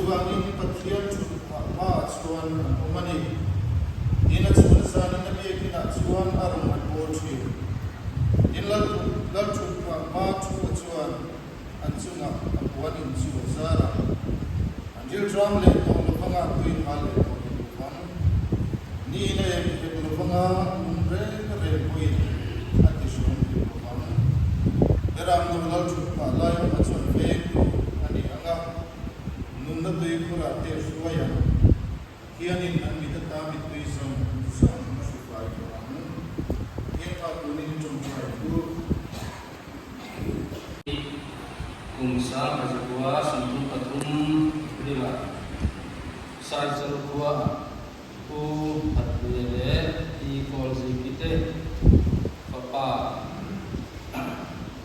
Chuvangin Pathian thutphah hmaah chuan an awm a ni. Tin, a chhun zanin a biakinah chuan a rawn an bawl thin. Tin, Lal thutphah hma thu-a chuan an chungah a puan in chu a zar a. An rilṭam leh tawh lovanga tuin hal leh tawh hek lovang. Niin a em hek lovanga lung reng reng pawhin a ti hrawm hek lovang. Beram no lal thut phah lai awma chuan vengtu a ni ang a, nunna tuikhurah te hruai ang. Pathianin an mit ata mittui zawng zawng a hru fai tawh ang. Pathian kha tunin i tawngtai thu. Kum sang 933 April-ah Saichal khuaah Pu Hatpuia leh Pi Kawlziki te fapa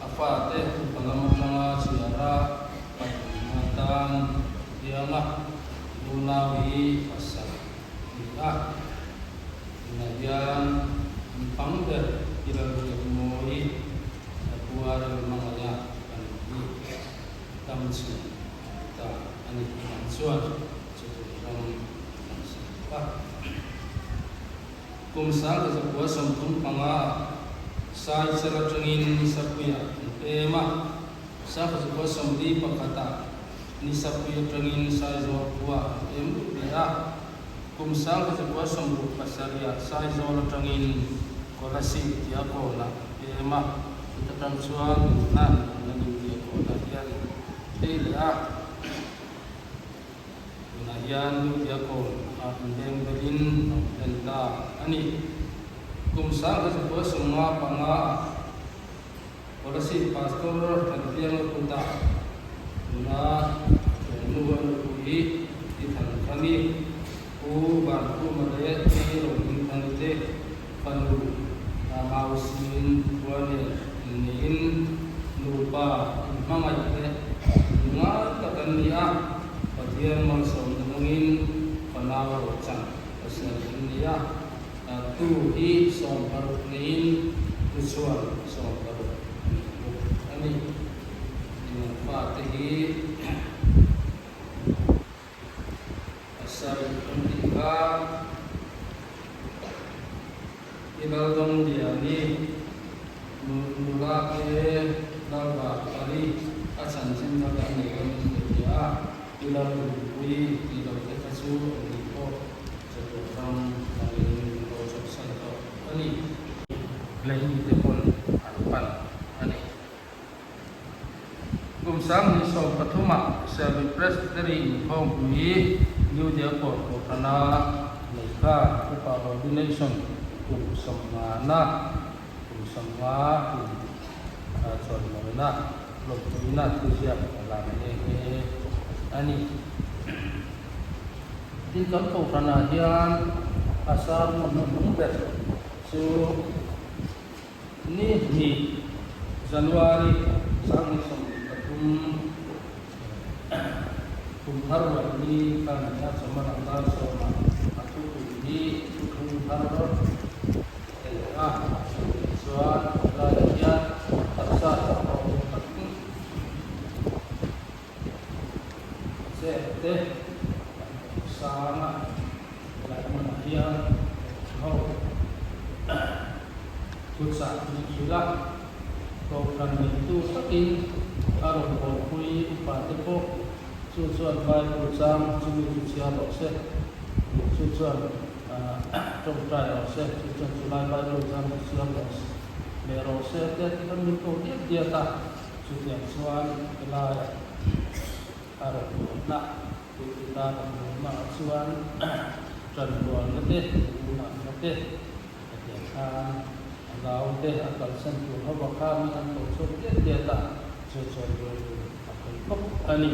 a fate upa lam atanga chhiara pathumna tan pianga unau hi pasal a ni a. Tunah hian an pang ber i lalriat mawi a puarel hmangaih a kan hi dam chhun a ni ta a ni. Amah chuan chutun ram a kan sawi bawk a. Kum 1935 ah Saichal atangin Nisapuiah an pem a, 1941 ah Nisapui atangin Saizawl khuaah an pem lut leh a. Kum 1967 ah Saizawl atangin Kolasib tia kawnah an pem a, chuta tang chuan nunna nunna nim tia kawnah hian an phei leh a. Tunah hian nu tia kawn ah inleng belin a awm hlen ta a ni. Kum 1955 ah Kolasib Pastor Thanpianga kutah tuna thiannu a nupui Pi Thankhangi, Pu Vankhuma leh Pi Rohmingthangi te fanu Mausin khua nen inneiin nupa inhmangaih leh inngai tak an ni a, Pathian malsawmna dawngin fanau rochan pasal an ni a. Tu hi 60 neiin tu chuan 60 a nei bawk a ni. Inang fate hi pasarih an tih kha i Laldawngdiani nula te Lalva pali a chanchin kha kan nei dawn in ka hria a, i Lalduhpui tih loh te kha chu a ni pawh. Chatuah ram hmangin min lo chawlhsan tawh a ni. Blaney te pawn an pan a ni. Kum 2013 ah Serbi Presbytery inkhawmpui New Diakawr Kohhrana Leikha Upa Ordination kum 50 na kum 50 in chawimawi lawmpuina thuziak a lang nghe nghe a ni. Tin kan kohhranah hian a sermon hnuhnung ber chu ni hnih January 2023 kum thar ruai ni kha ni a, chawhma lam dar sawmah a thupui hi thuthlung thar a ni a, tichuan helaiah hian taksa chakawm takin Chet te kan awm sang a, helai hmunah hian ho thuchah min hrilh a, kohhran neitu takin a rawn bawlpui upa te pawh chu chuan Bible chang chumi chu chhiar rawh se, chu chuan tawngtai rawh se, chu chuan chulai Bible chang chu chhiar rawh leh rawh se te ti khan min ko diat diat a. Chutiang chuan helai a rawn luahna pulpit-a rawn luahnaah chuan ṭanrualna te, unahna te, hetiang khan a naute a kalsan tur ho a kha mi an ko chhuak diat diat a, chu chuan rilru a khawih khawp a ni.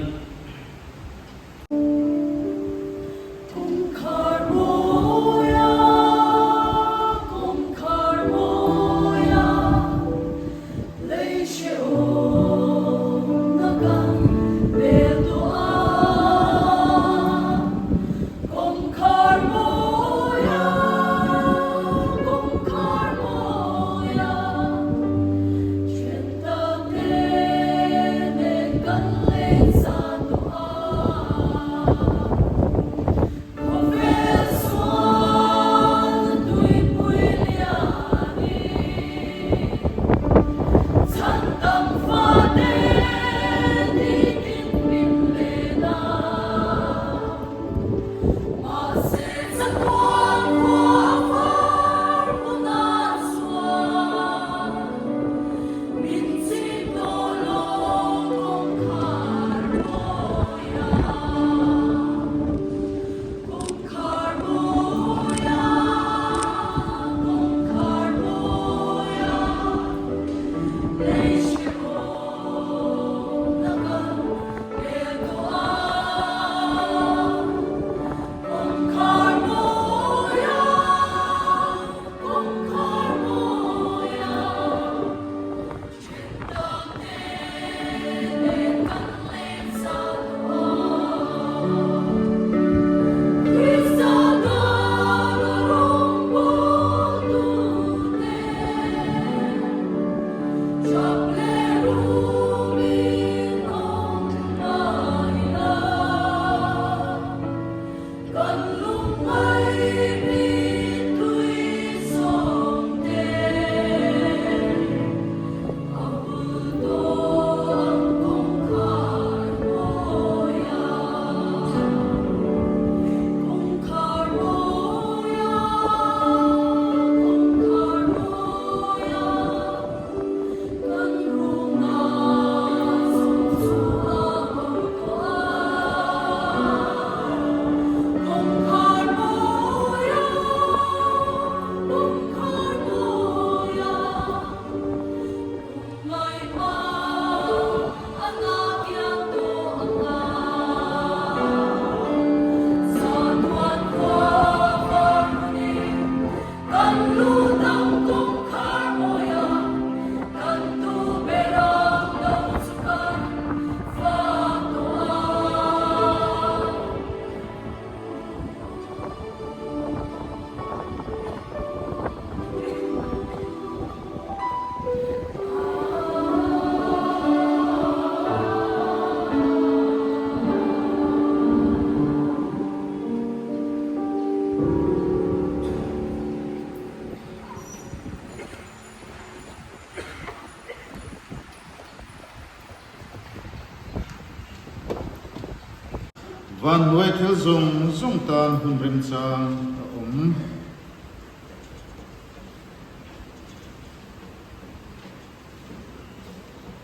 Vanhnuai thil zawng zawng tan hun remchang a awm.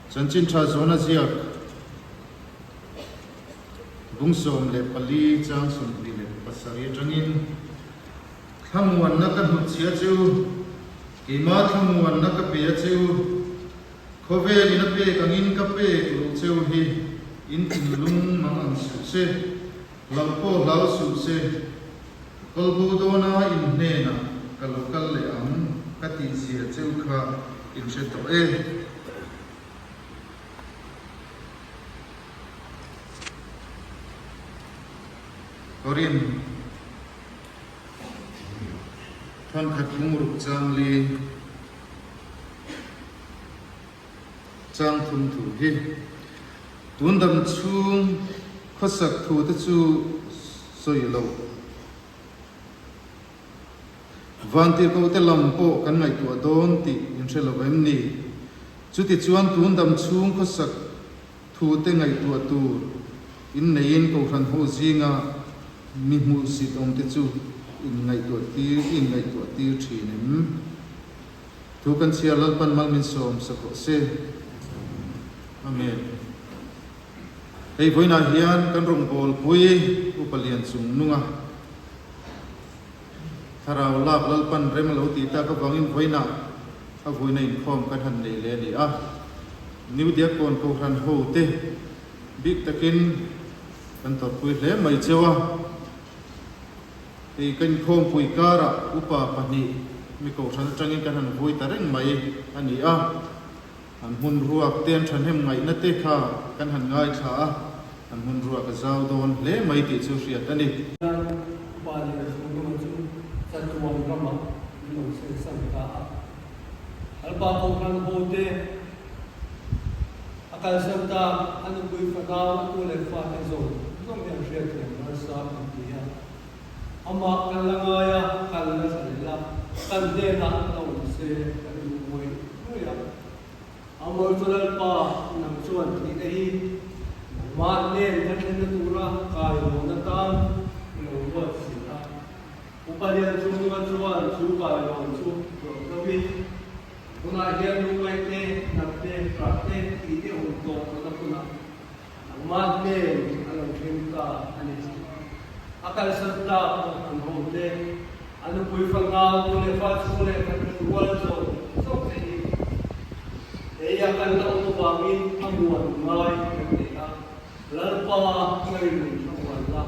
Chanchin tha zawn a ziak bung 14 chang 27 atangin Thlamuanna ka hnutchhia che u, keimah thlamuanna ka pe a che u, khawvel in a pek angin ka pek loh che u hi in thinlung mang ang suh se, hlauh pawh hlau suh se, kalbo dawna in hnenah ka lo kal leh ang ka tihzia che u kha in hre tawh e. Korin. Thankhat lungruk chang li chang thum thu hi tun dam chhung khawsak thu te chu sawi loh. Vantirhkoh te lam pawh kan ngaihtuah dawn tih in hre lo em ni? Chutichuan tun dam chhung khawsak thu te ngaihtuah tur in neiin Kohhran ho zinga mi hmuhsit awm te chu in ngaihtuah tir i inngaihtuah tir thin em? Thu kan chhiar Lalpan mal min sawm sak rawh se. Amen. Hei vawiinah hian kan rawngbâwl pui Upa Lian Chung Nunga Thlarau lak Lalpan rem a lo tih tak avangin vawiinah a vuina inkhawm kan han nei leh a ni a. New Diakkawn Kohhran ho te bik takin kan tawrhpui hle mai cheu a. Hei ka inkhawmpui karah upa pahnih mi kohhran atangin kan han vui ta reng mai a ni a. An hmun ruak te an thahnem ngaihna te kha kan han ngaithla a, an hmun ruak a zau dawn hle mai tih chu hriat a ni. Upa leh Zungnunga chu chatuan ramah min lo sensan ta a. Alpa Kohhran hote a kalsan ta, a nupui fanau, a tu leh fate zawng zawng hi an hriatthiam harsa kan ti a. Amah kan la ngai a, kan la thla leh a, kan hnenah la awm se kan duh ngawih ngawih a. Amor chu Lalpa nang chuan thihna hi nangmah nen ka thlenna tura kailawn atan i lo ruat si a. Upa Lian Chungnunga chuan chu kailawn chu zawh zauhin, Tunah hian lungngaih te, nat te, hrah te tih te awm tawh lohna hunah nangmah hnen a lo thleng ta a ni. A kalsan tlak pawh an ho te, a nupui fangnau tu leh fa chhung leh kan rual zawng zawng te hi heia kan la awm avangin a muan ngai kan nei a, Lalpa ngaihnu a muan la.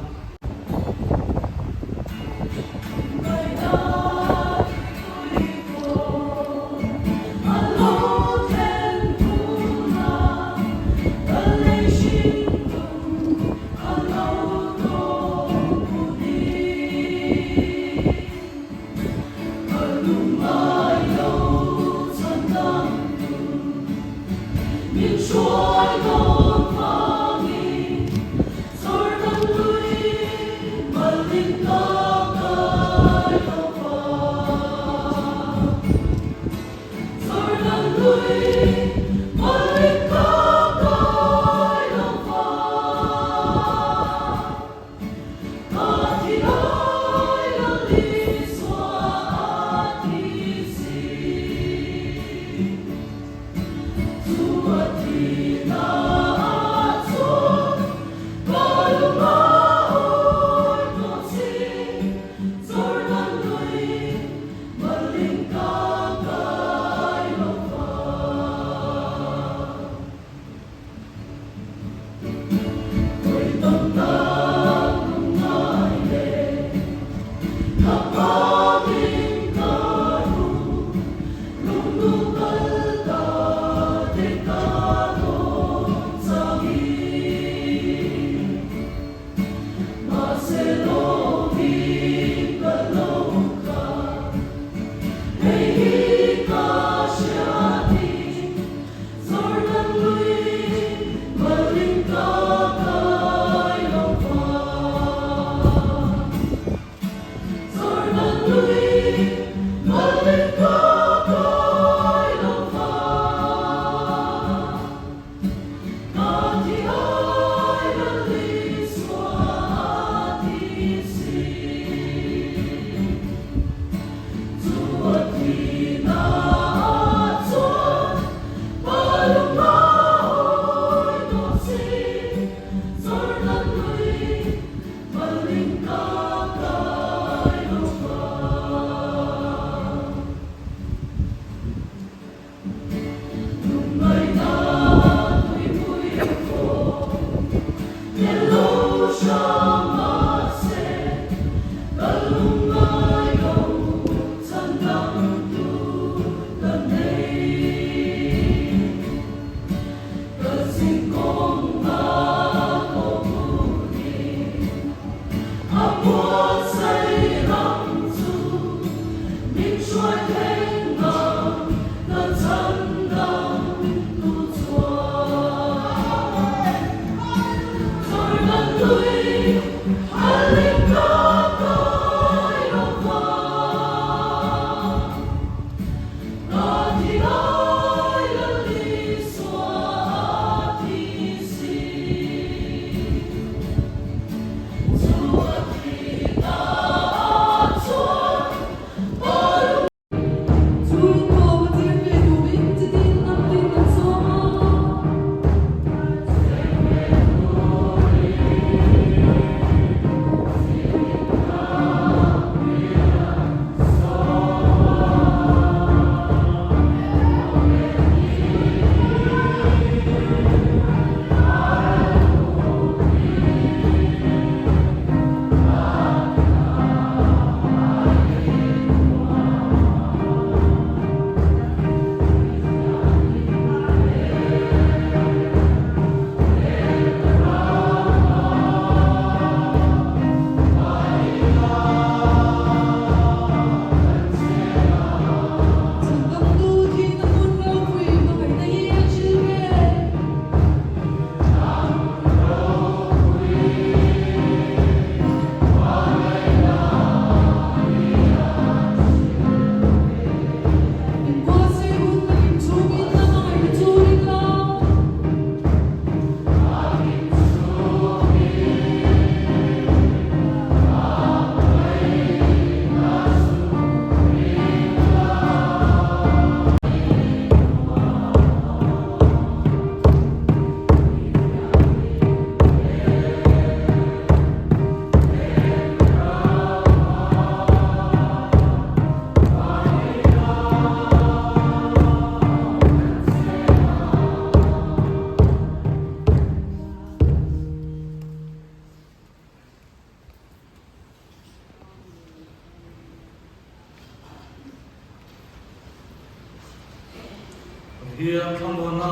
Pathian thlamuanna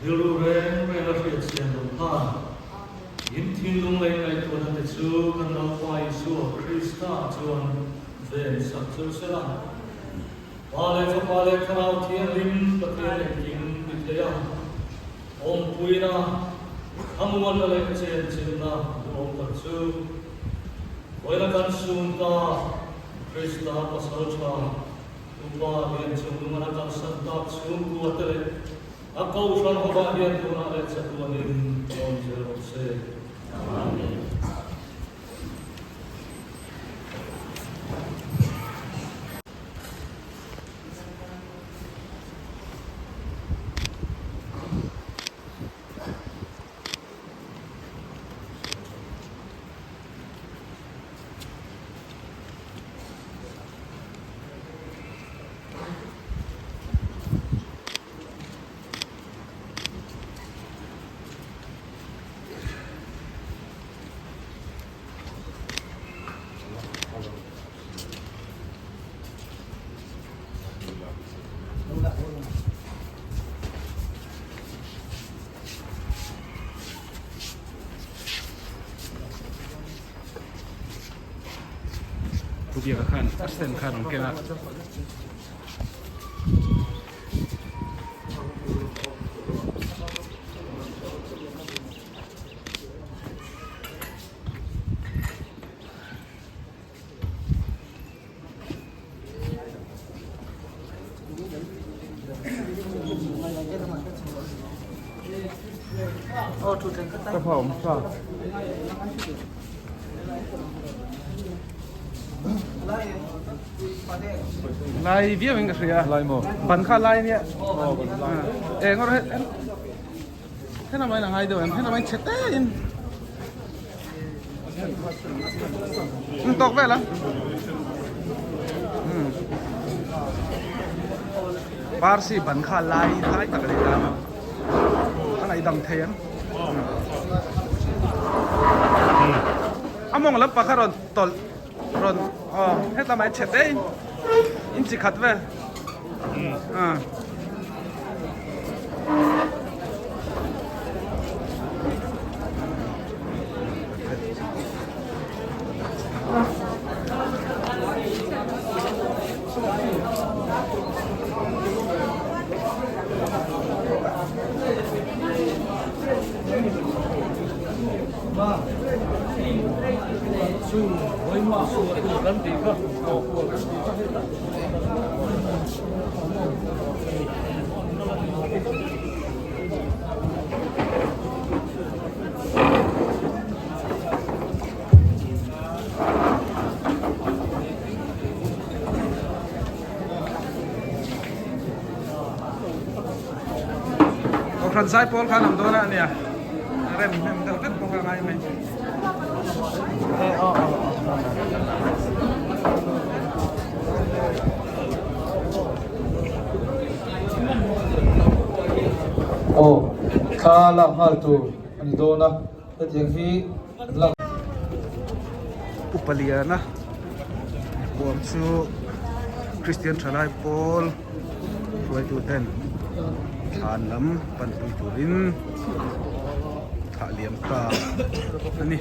rilru reng reng a hriat chian loh khan in thinlung leh ngaihtuahna te chu kan Lalpa Isua Krista chuan ven sak cheu sela. Pa leh Fapa leh Thlarau Thianghlim Pathian engkim ti thei a, awmpuina, thlamuanna leh chenchilhna duhawm tak chu. Vawiina kan sun ta Krista pasal tha Upa lian chungnung an a kalsan tak chhungkua te leh a kohhran hovah hian tunah leh chatuanin awm zel rawh se. Amen. Pu Biaka khan a stand kha rawn ken a. Lai viau in ka hria ban kha lai ania eng erawh hena mai la ngai deuh em hena mai chhe te in tawk vel a parsi ban kha lai lai tak a ni ta a ngaihdam thei ang a mawng lam pakhat rawn tawlh rawn aw heta mai chhe te in in chi khat vel ah. Kohhran zai pawl khan awm dawn a nia rem hnem deuh vek bawk a ngai mai. Aw thla lak nghal tur a ni dawn a hetiang hi lak. Upa Liana huam chu Kristian thalai pawl hruaitu ten thlan lam panpui turin thah liam ta a ni.